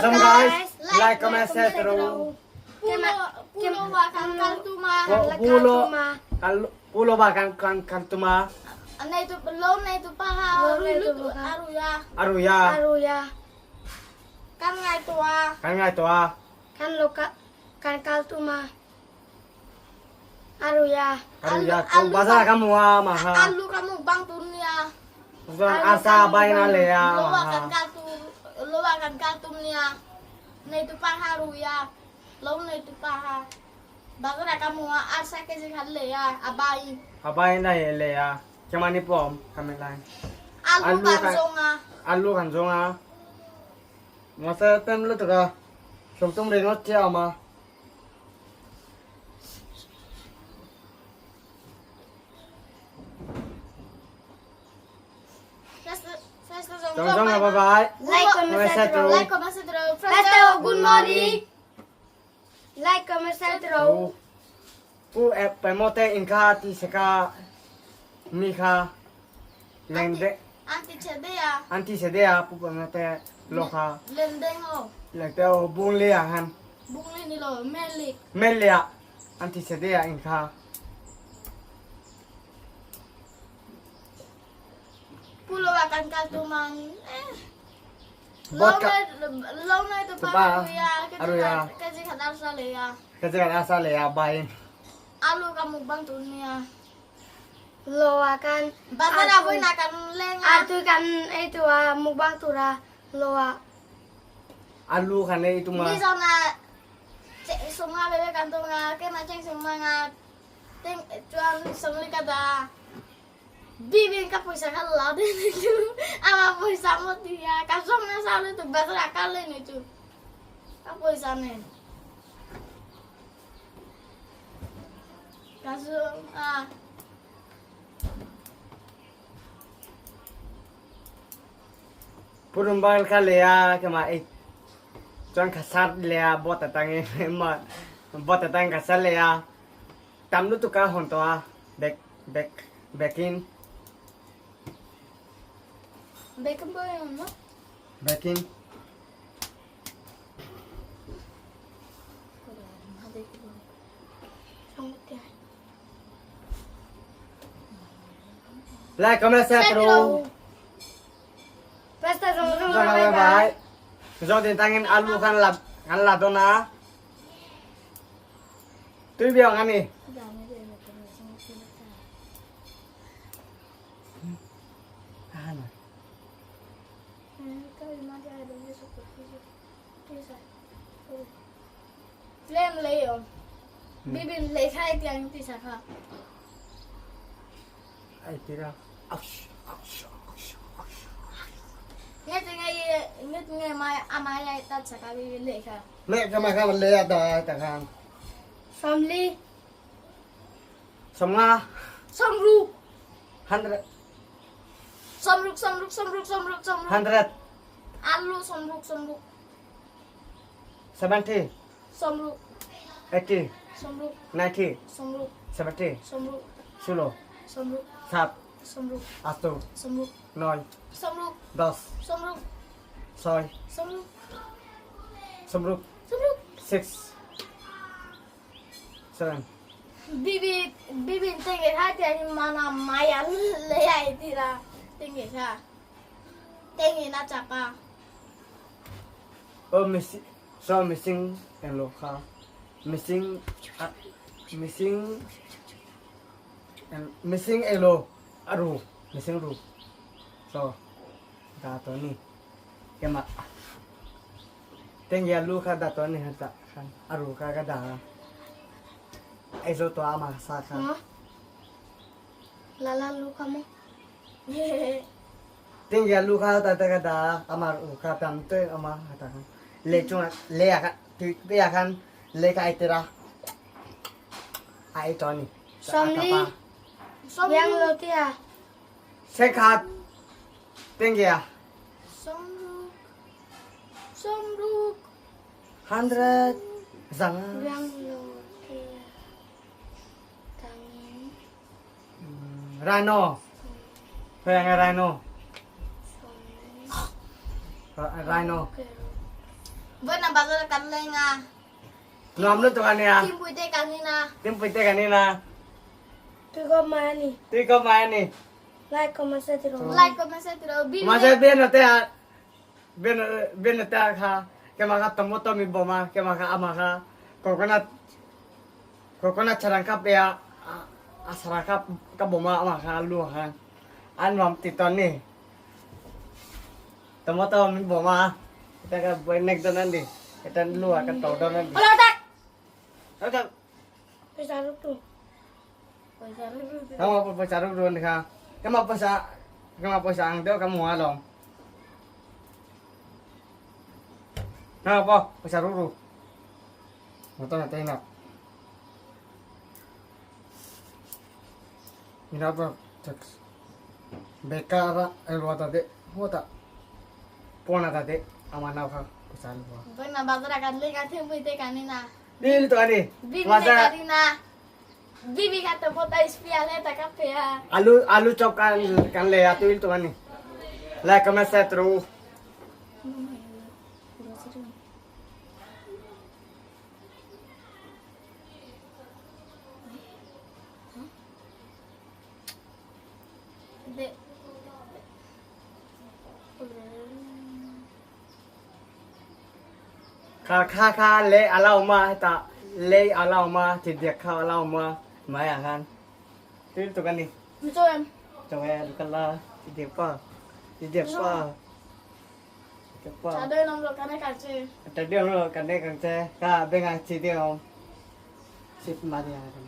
Zong guys, like, comment, share taro. Pulo wa kan kal tuma. Pulo pulo ba kan kan kan tuma. Nei tu lo nei tu pa ha aru aruya. Aruya. Aruya. Kan ngai tua. Kan ngai tua. Kan lo ka kan kal tuma. Aruya. Aruya. Bazar kamu ma ha. Alu kamu bang tunia. Zong asa bai na le ya Lo ma wa ha. kan kal tu lo wa kan kal tum nia. Nei tu pa ha ruya. Lo nei tu pa ha. Bazar kamu asa ke je khan le ya abai. Abai na le ya. Kemani pom kami lai. Alu kan zonga. Alu kan zonga. Masa tem lu tu ka. Som tum ringot chia ma. Zong zong bye bye. Like, comment, share, Like, comment, share, Pastor, good morning. Like, comment, share, Pu e pemote inka ti seka mi kha lengde Anti chedea. anti sedea pu pemote lokha Lendengo. lengte o bung le han Bungli ni lo melik. melia anti sedea inka Pulo akan kaltuman. Eh. Bot ka Lo na itu Tupa, pa aruya. aruya. Kaji kadar sale ya. kaje asa le ya bain Alu kamu bang dunia. Lo akan Bazar abu nakan lenga. Atu kan itu ah mukbang tura lo ah. alu khan le itu ma Di sana cek sunga bebe kantunga ke macam semangat. Ting cuan sengli kada. Bibin ka puisa ka la de itu. Ama puisa mo dia. Kasong na sale tu bazar akal ni itu. Ka puisa ne. Kasong ah. purum bal kha le ya ke ma e chuan khasat le ya bot tang e ma bot tang khasat le ya tam lu tu ka hon to a back back backing Bacon boy no? Backing like comment share karo Basta zong zong Zong bye bye bye. bye. Zong tin tangin alu kan la kan la dona. Tui biang ani. Lem lấy Bibin lấy khai tiếng thì sao hả? Ai tira. Nghe từ nghe nghe từ nghe mai à mai lại ta sẽ cái bibin lấy khai. Le ka ma ka le da ta kan. Family Somnga Xong ru, 100 xong ruk, xong ruk, xong ruk, xong ruk, xong ruk. 100 Alu xong ruk, xong ruk, 70 xong ruk, 80 xong ruk, 90 xong ruk, 70 xong ruk, 16 xong ruk, 7 xong ruk, 8 xong ruk, 9 xong ruk, 10 xong ruk, 6 xong ruk, Samruk xong ruk. 6 7 Bibi bibin tinggi hati yang mana maya lấy thì là tinggi sa. Tinggi na chapa. Oh missing so missing and loka missing missing and missing elo aru missing ru so da to ni kema teng ya lu kha da to ni ha ta khan aru ka ka da ai zo to ama sa kha mo. Lala lu kamu. teng ya lu kha ta ta ka da ama ru kha tam te ama ha ta khan le chung le ya kha tu pe ya khan le ka ai tera ai to ni Somli Xong yang lo tia. Sekhat teng ya Xong ruk. Xong ruk. 100 zang Yang lo tia. Tangin rhino Kaya nga rhino somli rhino kero. Vawiin ah bazar ah kan leng a. Nuam lutuk a nia. Thingpui te kan in a. Thingpui te kan in a. Tui kawp mai a ni. Tui kawp mai a ni. Like comment share ti rawh. Like comment share ti rawh. Mahse bian te ah bian bian te ah kha keimah kha tomato mi bawm a keimah kha amah kha coconut coconut sarang kha pe a a sarang kha ka bawm a amah kha a lu ah khan a nuam ti tawn ni. Tomato min bawm a heta ka buai nek dawn a ni heta lu ah ka to dawn a ni. Hello tak. Hello tak. Pawisa ruk tu. Pawisa ruk tu. Kamu apa pawisa ruk tu ni kha. Kamu pawisa kamu pawisa ang deuh kamu a lawm. Kamu apa pawisa ruk tu. Motor na tayo na. Minapa tax. Bekara elwata de hota. Pona ta de amana kha kusal bo. Vawiin bazar ah kan leng a thingpui te kan in a. Ni lutuk ani. Bibi te kan in a. Bibi kha tomato ice a le ta ka pe a. Alu alu chop kan kan le a tui lutuk ani. Like comment share tru. Kha kha kha lei a lo awm a hetah lei a lo awm a thildiak kha a lo awm a hmaiah khan tui lutuk a ni. Chaw e lu kal a thildiak pa thildiak pa thildiak pa tha deuh awm lo kan nei kang che kha bengah chi deuh a awm chip mahni ah kan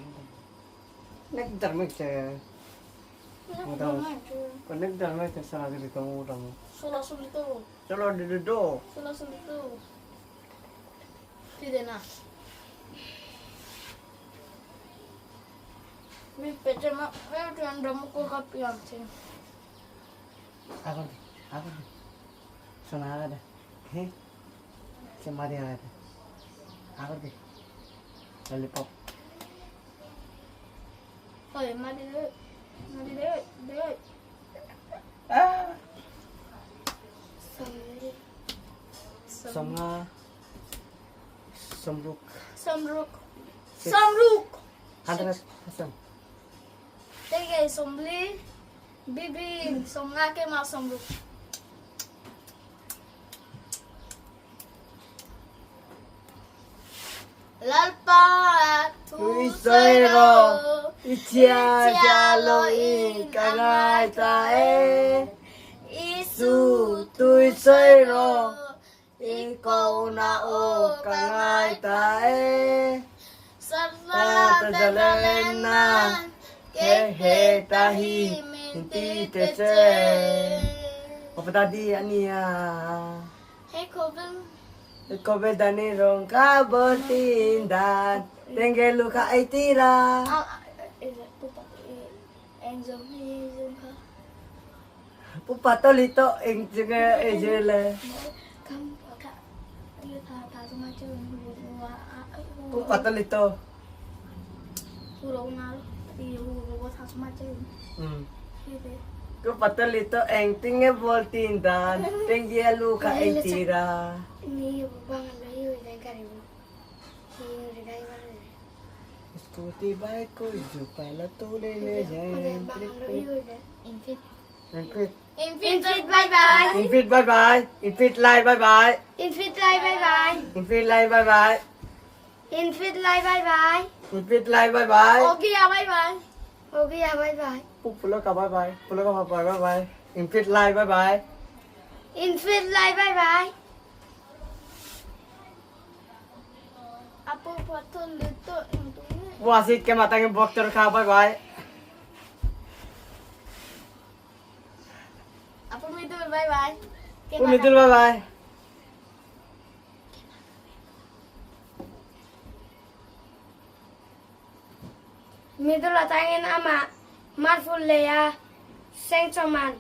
Lollipop. Oi, mari deh. Mari deh, deh. Sawmnga sawmruk. Sawmruk. Sawmruk. 100%. Tege sawmli bibi sawmnga keimah sawmruk. Lalpa thu sawi rawh i chhia chhia lo in ka ngai ta e. Isu tui sawi rawh i ko na aw ka ngai ta e. Sarla te zalen nan ke he ta hi min ti te che. Opadadi ania. He khawvel. Khawvel dan i rawng ka bawr tin dan tenge lu kha ei tir a. Pupa tawli tawh eng chu nge ei zir le. Pupa tawli tawh. Pupa tawli tawh eng tinge bawl tin dan tenge lu kha ei tir a. Scooty bike ko ju pala tu le le Infit. Infit. Infit bye bye. Infit bye bye. Infit lai bye bye. Infit lai bye bye. Infit lai bye bye. Infit lai bye bye. Infit lai bye bye. Okay bye bye. Okay bye bye. Pulo ka bye bye. Pulo ka bye bye bye. Infit lai bye bye. Infit lai bye bye. Wasit ke matangin boktor kha bye bye. Apu Midul bye bye. Apu Midul bye bye. Midul atangin ama marful leia seng choman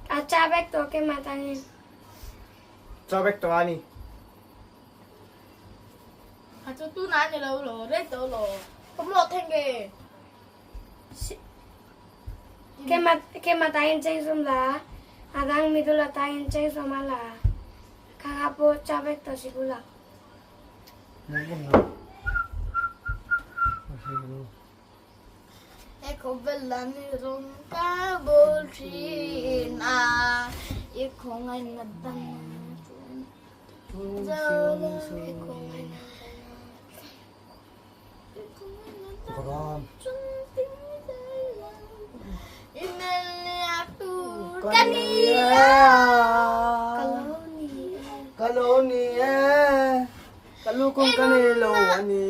acha bek to ke matangin. Chaw bek to ani. A chu tu na ni lo lo re to lo. Kom lo theng ge. Ke matangin cheng sum la adang midul atangin cheng soma la kha kha po cha bek to sikula. He khawvel a ni rawn ka bul thin a, i khawngaihna dang chuan zo lo. I khawngaihna dang chuan ting zai lo. I melh tur ka ni a. Ka lo ni e. Ka lo ni e. Ka lukhum ka nei lo a ni.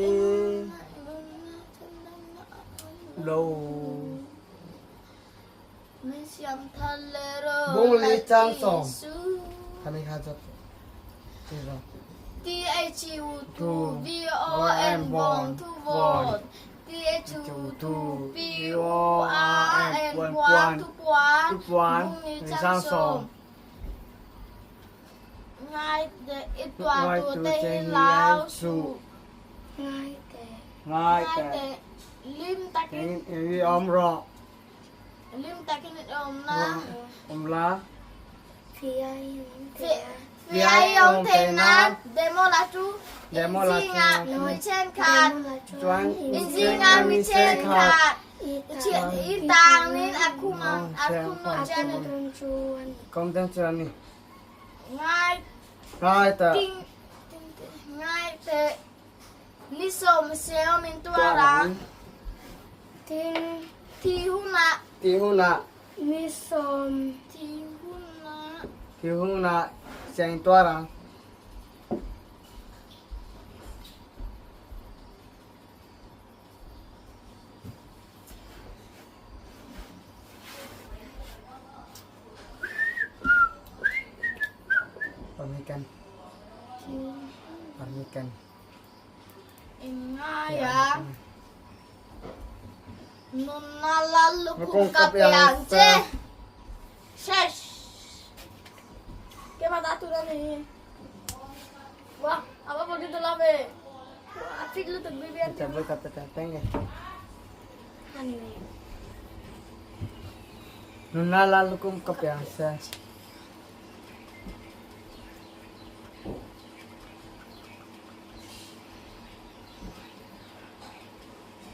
Lo. Bung li chang sawm. Khani kha chap. T H U 2 V O N von tu von T H U 2 P U R N puan tu puan Tu puan bung ni ni chang chang sawm sawm. Ngai te i tua tu te hi lau su. Ngai te. Ngai Ngai te. te lim takin Eng i awm rawh. lim takin i awm na. Awm la. Fia i awm thei a. Fia i awm thei nan demo la chu. Demo la chu. Inzinga mi thenkhat. Chuan Inzinga mi thenkhat. I tangin a khum a khum nawn che a ni. Kawm dang chu a ni. Ngai Ngai teh. ting ngai teh ni sawm sel min tuar a. Tin Thi hunah Ti hunah ni sawm thi hunah thi hunah seng tuar ang. Pamikan. Pamikan. Ngaia nunna lal lukhum ka pe ang che. Shesh. Ke ma ta tu na ni. Wah, apa begitu lah be. A fit lutuk bibi an Chabal kata teng. ani ni. Nunna lal lukhum ka pe ang che.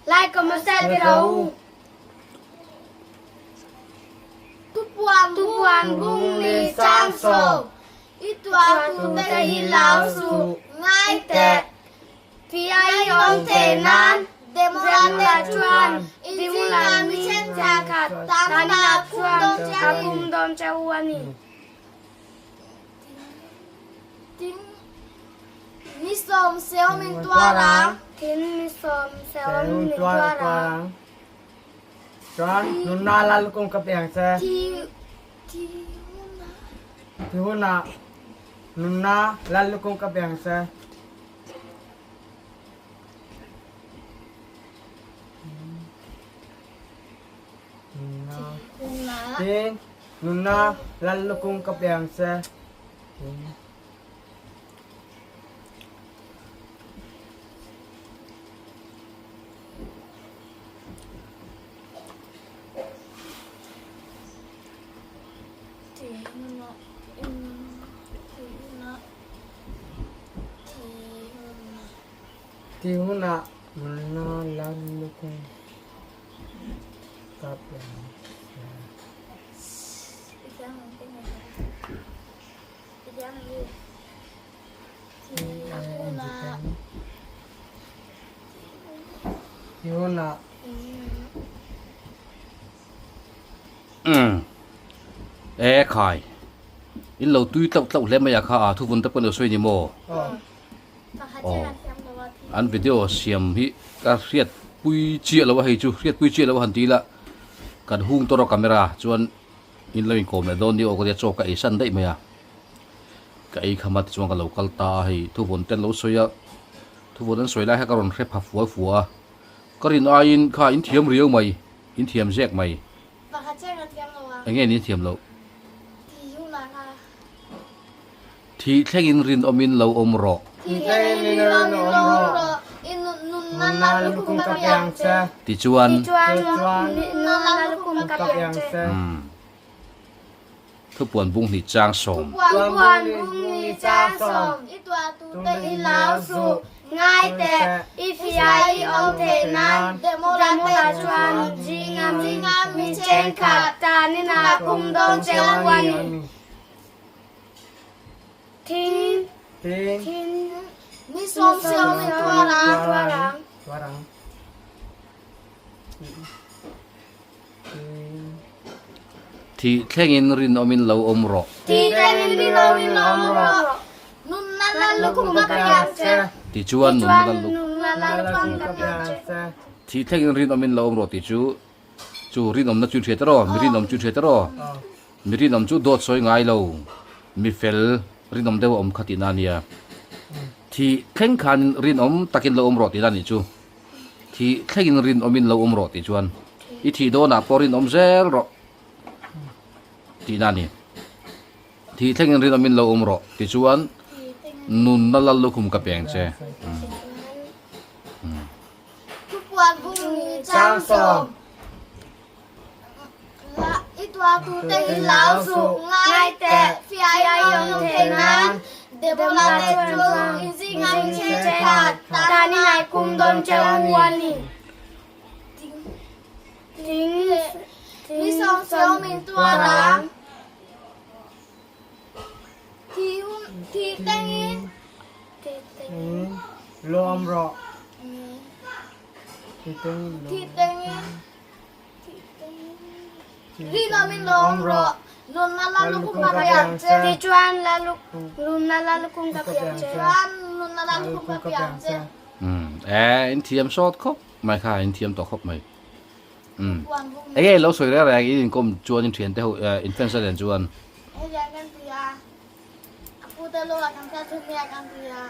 Like comment share ti rawh u. Tupuan Tupuan bung ni chang sawm. I tua tu te hi lau su. Ngai teh. Fia i awm thei nan Demola te chuan inzinga mi thenkhat tan tan a a khum chuan dawn che a a ni. kum dawn che u a ni. Tin ni sawm sel min tuar ang. Tin ni sawm sel min tuar ang. Chuan nunna lal lukhum ka pe ang che. Thi thi hunah Thi hunah nunna lal lukhum ka pe ang che. Nunna hunah Tin nunna lal lukhum ka pe ang che. Tin thi hunah thi hunah thi hunah Thi hunah nunna lal lukhum ka pe ang che. Thi hunah Umm e khai in lo tui tlauh tlauh hle mai a kha a thuvun te pawh an lo sawi ni maw aw an video siam hi ka hriat pui chiah lo a hei chu hriat pui chiah lo a han ti ila kan hung tawrh a camera chuan in lo inkawm leh dawn ni aw ka tia chaw ka ei san daih mai a ka ei kham a tichuan ka lo kal ta a hei thuvun te an lo sawi a thuvun an sawi lai kha ka rawn hre pha fual fua a ka rin aiin kha in thiam riau mai in thiam zek mai eng nge ni thiam loh thih thlengin rinawmin lo awm rawh. Thih thlengin rinawmin lo awm rawh. I nunna lukhum ka pe ang che. Tichuan. Tichuan nunna lukhum ka pe ang che. Thupuan bung hnih chang sawm. Thupuan bung hnih chang sawm. I tuah tu te i lau suh. Ngai teh, i fia i awm theih nan Demola chuan zinga mi thenkhat tanin a kum dawn cheu a ni. Thing Ni sawm in tuar ang. Thih thlengin rinawmin lo awm rawh. Thih thlengin rinawmin lo awm rawh. Nunna lal lukhum ka pe ang che. Tichuan nunna lal lukhum ka pe ang che. Thih thlengin rinawmin lo awm rawh tih chu chu rinawmna chu in hria tawh mi rinawm chu in hria tawh mi rinawm chu dawt sawi ngai lo mi fel rinawm deuh a awm kha tihna a nia. Thih thleng khanin rinawm takin lo awm rawh tihna a nih chu. Thih thlengin rinawmin lo awm rawh tih chuan i thih dawnah pawh rinawm zel rawh tihna a ni. Thih thlengin rinawmin lo awm rawh tih chuan nunna lal lukhum ka peng che. Thupuan bung chang sawm la i tua tu te hi lau suh ngai teh fiai awm thei nan Deborah te chu i zinga mi thenkhat tan in ai kum dawn cheu a ni. Thing Ni sawm sawm in tuar ang. Thi hun thi tengin. Lawm rawh. Thi tengin. Rinawm in lawm rawh. Nunna la lukhum ka pe ang che. Tichuan la nunna la lukhum ka pe ang che. Tichuan nunna la lukhum ka pe ang che. Eh, in thiam sawt khawp mai kha, in thiam tawh khawp mai. Um. Enge lo sawi reng reng in inkawm chuan in thiante ho in fans a len chuan. Hei hian kan ti a, a pute lo ah kan kal thum nia kan ti a.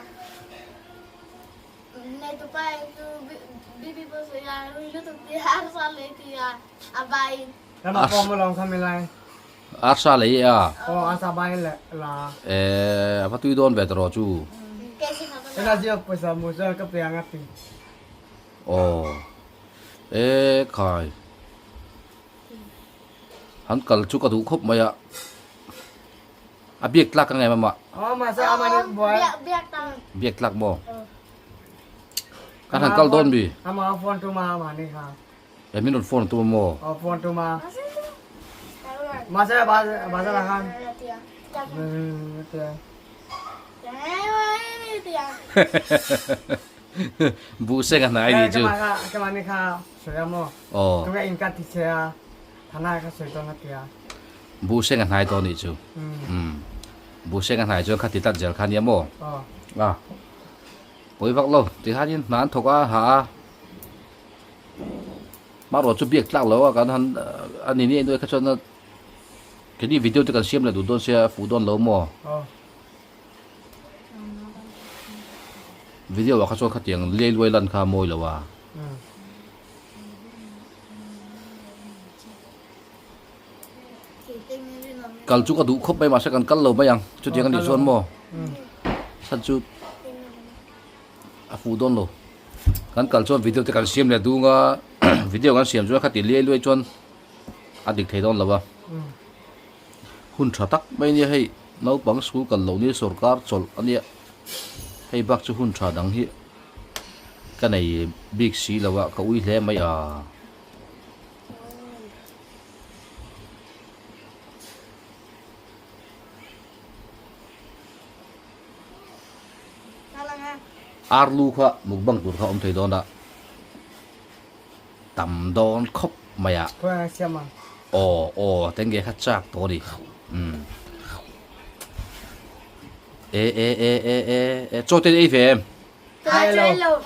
Arsa lei a. Eh, a va tui dawn ve tawh chu. Aw. Eh, khai. Han kal chu ka duh khawp mai a. A biak tlak ang em amah? Biak tlak maw? Kan han kal dawn mi? E min rawn phone tum a maw? Buh seng a hnai ni chu. Aw. Buh seng a hnai tawh anih chu. Umm. Buh seng a hnai chuan kha ti tlat zel kha ania maw? A. Pawi vak lo. Ti khanin hna an thawk a, ha a. Hmanraw chu biak tlak lo a kan han a ni ni nuai kha chuan keini video te kan siam leh duh dawn sia a fuh dawn lo maw? Video ah kha chuan khatiang liai luai lan kha a mawi lo a. Kal chu ka duh khawp mai mahse kan kal lo mai ang chutiang a nih chuan maw chhan chu a fuh dawn lo kan kal chuan video te kan siam leh dung a video kan siam chuan khati liai luai chuan a dik thei dawn lo a hun tha tak mai nia hei naupang school kal loh ni sorkar chawlh a nia hei bak chu hun tha dang hi ka nei bik si lo a ka ui hle mai a. Ar lu kha mukbang tur kha awm thei dawn a tam dawn khawp mai a aw aw tenge kha chak tawh a ni umm e e e e e e chaw te ei ve em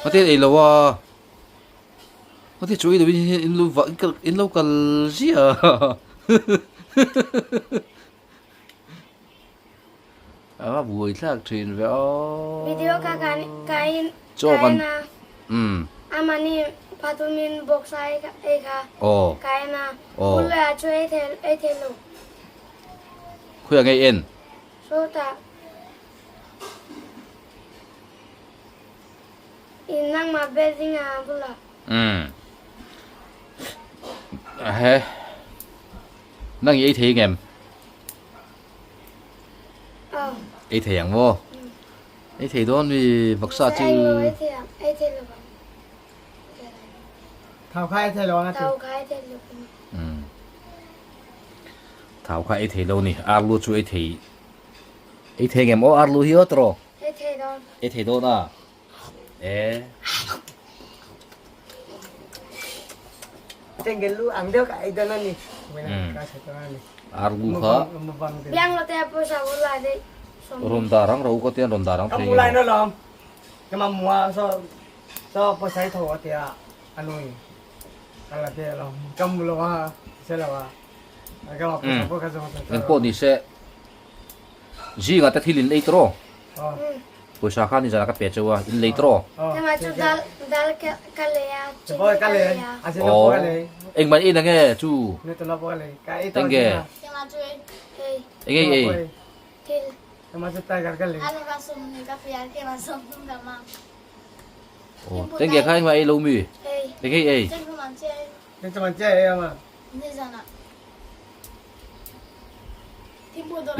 ka te ei lo a. Heti chu i in lo vah in lo kal ziah a a buai thlak thin ve aw Video ka kan kain Chaw kan kaina umm amani pathumin box a ei kha aw kaina aw bul ah chu ei thei ei thei lo khawiah nge i en sawtah In nangmah building ah a bula. Umm. He. Nang i ei thei ngem? Aw. Ei thei ang maw? Ei thei dawn mi vawksa chu. Ei thei lo ang. Thau kha ei thei lo ang a ti. Thau kha ei thei lo ang. Um. Thau kha ei thei lo ni. Arlu chu ei thei. Ei thei ngem aw arlu hi aw tro. Ei thei dawn. Ei thei dawn a. E. Tengel lu ang deuh ka ei dawn a ni. Arlu kha. Biang lo te pawisa u lai dei. Rawn dah rang ro ka tian rawn dah rang thei. Ka mu lai na lawm. Ka ma mua so so pawisa i tho a tia anu in. Ka la te lawm. Ka mu lo a se lo a. Ka ma pawisa pawh ka zawng sa. Engpawh ni se Zinga te thil in ei tawh. Pawisa kha nizan ah ka pe cheu a, in lei tawh. Engmah chu dal dal ka lei a, chini ka lei a. Aw, engmah in ei na nge chu? Eng nge? Eng ei ei? Aw, teng nge kha engmah ei lo mi? Eng ei ei?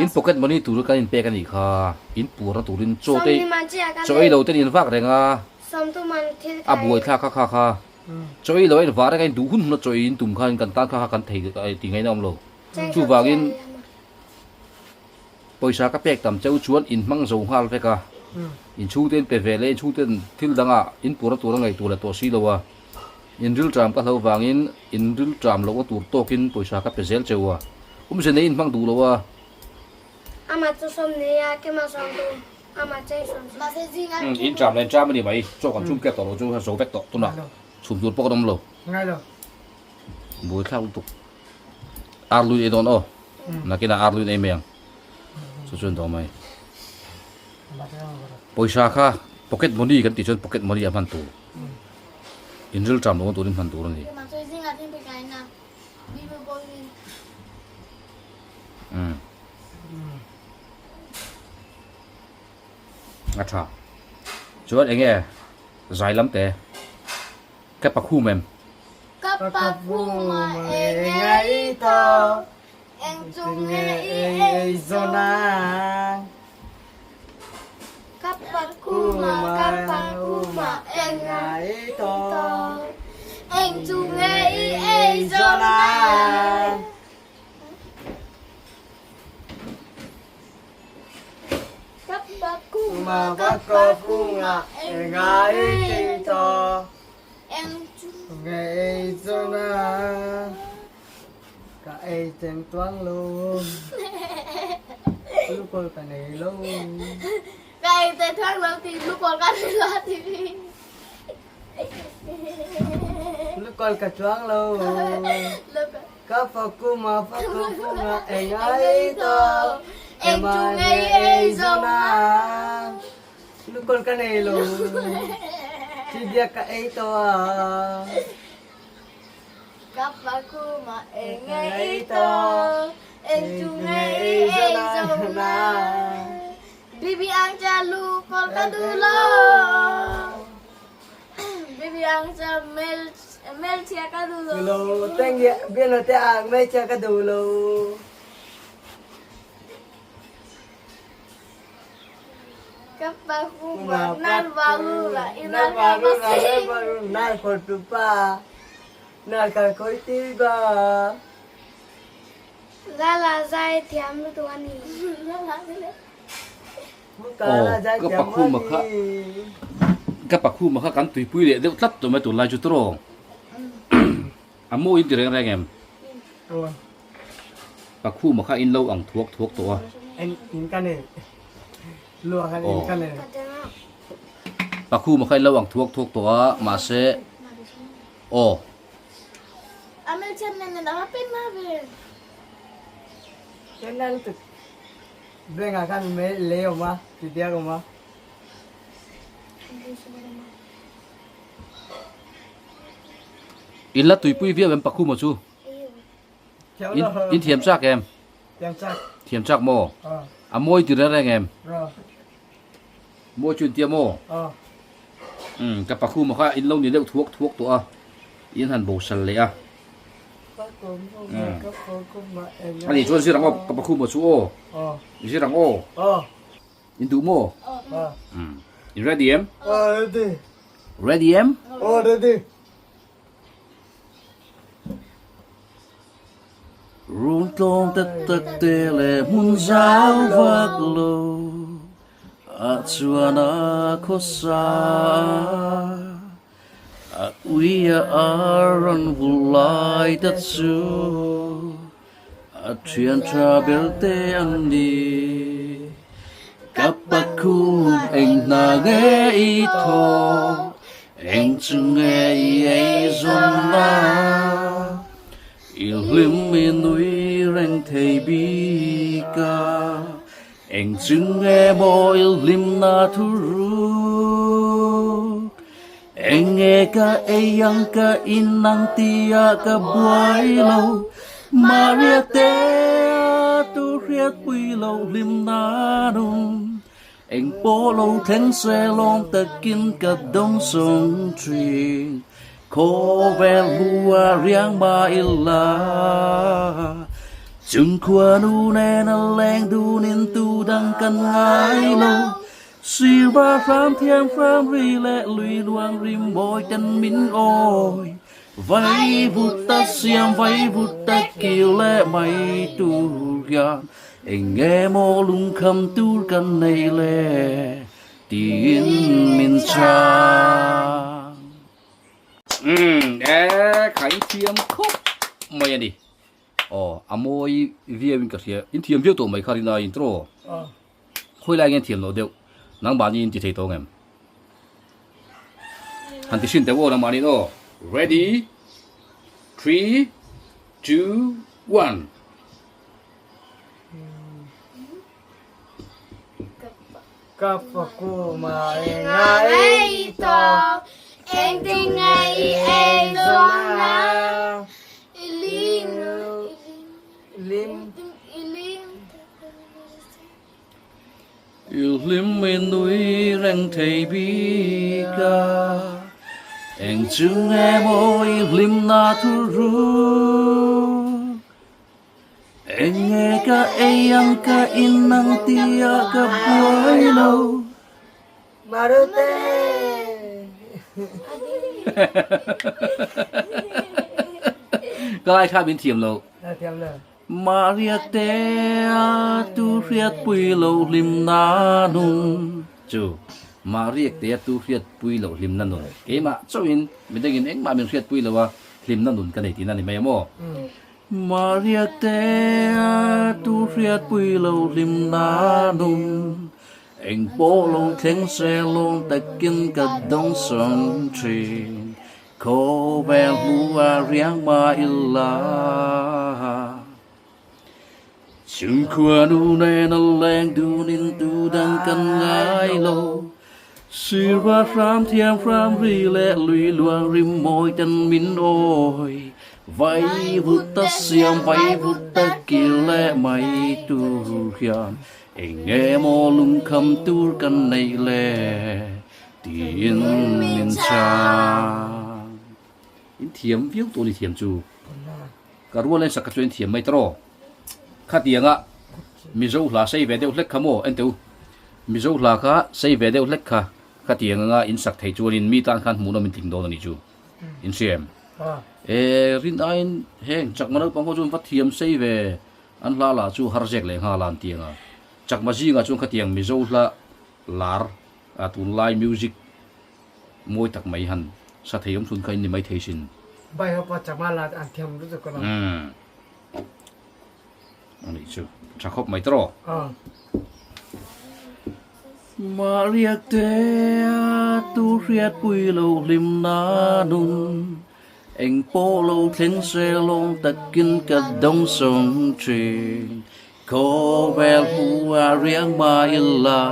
In pocket money tur kan in pek a nih kha, in purna turin chaw te chaw ei lo ten in vak reng a, a buai thlak kha kha kha, chaw ei lo a in vah reng a in duh hun hun a chaw ei in tum khan kan tan kha kha kan thei tih ngaihna a awm lo. Chuvangin pawisa ka pek tam cheu chuan in hmang zo nghal vek a, in chhungte in pe ve leh in chhungte thil dangah in purna tur a ngaihtuah leh tawh si lo a. In rilṭam ka hlo vangin in rilṭam lohna tur tawkin pawisa ka pe zel cheu a, awmze nei in hmang duh lo a. Amah chu sawm nei a, kema sawm tu, amah cheng sawm sawm. In ṭam leh in ṭam a ni mai, chaw kan chhum kep tawh lo chu zo vek tawh tunah chhum tur pawh kan awm lo. Buai thlak lutuk. Arluin ei dawn aw, nakinah arluin ei mai ang, chu chuan dawh mai. Pawisa kha pocket money kan tih chuan pocket money a hman tur. In rilṭam lohna turin hman tur a ni. Umm. A ṭha. Chuan eng nge zai lam te ka pakhum em? Ka pakhum a eng nge i tho, eng chu nge i ei zawn a? Ka pakhuma ka pakhuma eng ngai to eng chu nge i ei zawn a. Ka pakhuma ka pakhuma eng ngai to eng chu nge ei zawn a. Ka ei cheng tuang lo lukawl ka nei lo. Ka ei cheng tuang lo ti lukawl ka nei lo ti. Lukawl ka chuang lo. Ka fakuma fakuma eng ai to eng chu ngei ei zo na. Lukawl ka nei lo. Chidia ka ei to a. Ka pa khuma eng nge i to, eng chu nge i ei zo na. Bibi ang cha lu kol ka du lo. Bibi ang cha mel mel chia ka du lo. Lo teng ye bian lo te ang mel chia ka du lo. Ka pa khuma nar balu la inar ka pasi. Nar khor tu pa. Nar ka khoi ti ba. Lala zai thiam lutuk a ni. Aw ka pakhuma kha ka pakhuma kha kan tuipui leh deuh tlat tawh mai tunlai chu tawh a mawi in ti reng reng em? Pakhuma kha in lo ang thuak thuak tawh a. Aw Pakhuma kha in lo ang thuak thuak tawh a mahse aw. In la tuipui viau em Pakhuma chu? In in thiam chak em? Thiam chak. Thiam chak maw? A mawi ti reng reng em? Mawi chu in tia maw? Umm ka pakhuma kha in lo ni deuh thuak thuak tawh a, in han bosal leh a. Umm ani chuan zir ang aw ka pakhuma chu aw. Zir ang aw. In duh maw? Umm. In ready em? Ready. Ready em? Oh, ready. Run tlawm tak tak te leh hmun zau vak lo ah chuan a khawsa a ui a ar rawn vul lai ta chu A thian tha ber te an ni. Ka pakhum eng hna nge i thaw, eng chu nge i ei zawn a, i hlim i nui reng thei bik a, eng chu nge maw i hlim na thu ruk. Eng nge ka ei ang ka in ang tia ka buai lo Maria te a tu hriat pui lo hlim na nung Eng pawh lo thleng se lawm takin ka dawng sawng thin Khawvel hmu a riang mah ila Chung khua nu nen a leng dun in tu dang kan ngai lo Sirva hram thiang hram ri leh lui luang rim mawi ten min awi Vai vut ta siam vai vut ta kil leh mai tur hian Eng nge maw lungkham tur kan nei le tiin min chhang. Umm e kha in thiam khawp mai a ni. Aw a mawi viau in ka hria in thiam viau tawh mai kha rin a intro. Khawi lai nge thiam loh deuh nangmahni in ti thei tawng em? Han ti hrin teh aw nangmahni in aw. Ready, three, two, one. Ka paku ma e nga ei to eng ting nge i ei zawng na i lim lim i lim I hlim i nui reng thei bik a, eng chu nge maw i hlim na thu ruk? Eng nge ka ei ang ka in ang tia ka buai lo. Marute! Ka lai kha min thiam lo. Thiam lo. Maria te a tu hriat pui lo hlim na nun chu Maria te a tu hriat pui lo hlim na nun keimah chauhin midangin engmah min hriat pui lo a hlim na nun ka nei tihna ni mai a maw Maria te a tu hriat pui lo hlim na nun eng pawh lo thleng se lawm takin ka dawng sawng thin Khawvel hmu a riang mah ila Chhungkhua nu nen a leng dun in tu dang kan ngai lo Sirva hram thiam hram ri leh lui luang rim mawi ten min awi Vai vut ta siam vai vut ta kil leh mai tur hian Eng nge maw lungkham tur kan neih le Tiin min chhang. In thiam viau tawh ni thiam chu. Ka rual en sak ka chu in thiam mai tawh. Khatianga Mizo hla sei ve deuh hlek kha maw en teu. Mizo hla kha sei ve deuh hlek kha khatiang anga in sak thei chuanin mi tan khan hmuhnawm in tling dawn a ni chu. In hria em? E rin aiin heng chakma naupang ho chuan va thiam sei ve an hla lah chu har zek leh nghal a an ti anga. Chakma zingah chuan khatiang Mizo hla lar A tunlai music mawi tak mai han sa thei awm chhun kha in ni mai thei sin. Bai ho pawh chama la an thiam lutuk alawm. Umm. Anih chu tha khawp mai tawh. Aw. Maria te a tu hriat pui lo hlim na nun eng pawh lo thleng se lawm takin ka dawng sawng thin Khawvel hmu a riang mai ila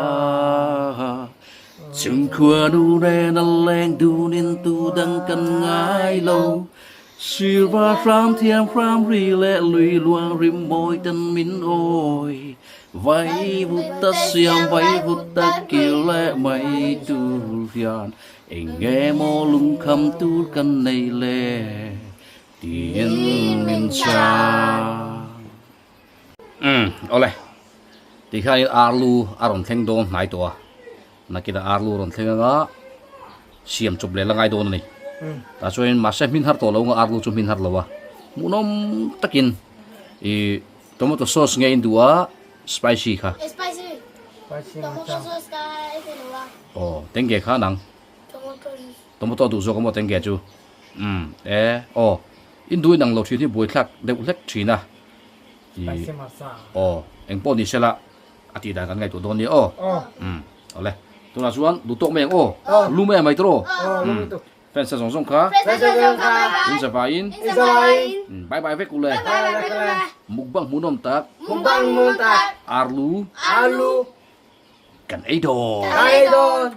Chhungkhua nu nen a leng dun in tu dang kan ngai lo Sirva hram thiam hram ri leh lui luang rim mawi ten min awi Vai vut ta siam vai vut ta kil leh mai tur hian Eng nge maw lungkham tur kan nei le tiin min chhang. Umm awle. Tikhianin arlu a rawn thleng dawn hnai tawh a, nakinah arlu a rawn thleng anga siam chawp leh la ngai dawn a ni. Tah chuanin mahse hmin har tawh lo anga arlu chu hmin har lo a, hmuhnawm takin ih tomato sauce nge in duh a spicy kha. Spicy. Tomato sauce ka ei thei lo a. Aw tenge kha nang. Tomato duh zawk a maw tenge chu. Umm e aw in duh in ang lo thin hi buaithlak deuh hlek thin a. Spicy masa. Aw, eng pawh ni sela a tih dan kan ngaihtuah dawn nia aw. Umm, awle. Tunah chuan duh tawk mai ang aw. Lu mai ang mai tawh aw. Umm, fans te zawng zawng kha. Fans te zawng zawng kha bye bye. In zavaiin. In zavaiin. Umm, bye bye vek u le. Bye bye vek u le. Mukbang hmuhnawm tak. Mukbang hmuhnawm tak. Arlu. Arlu. Kan ei dawn. Kan ei dawn.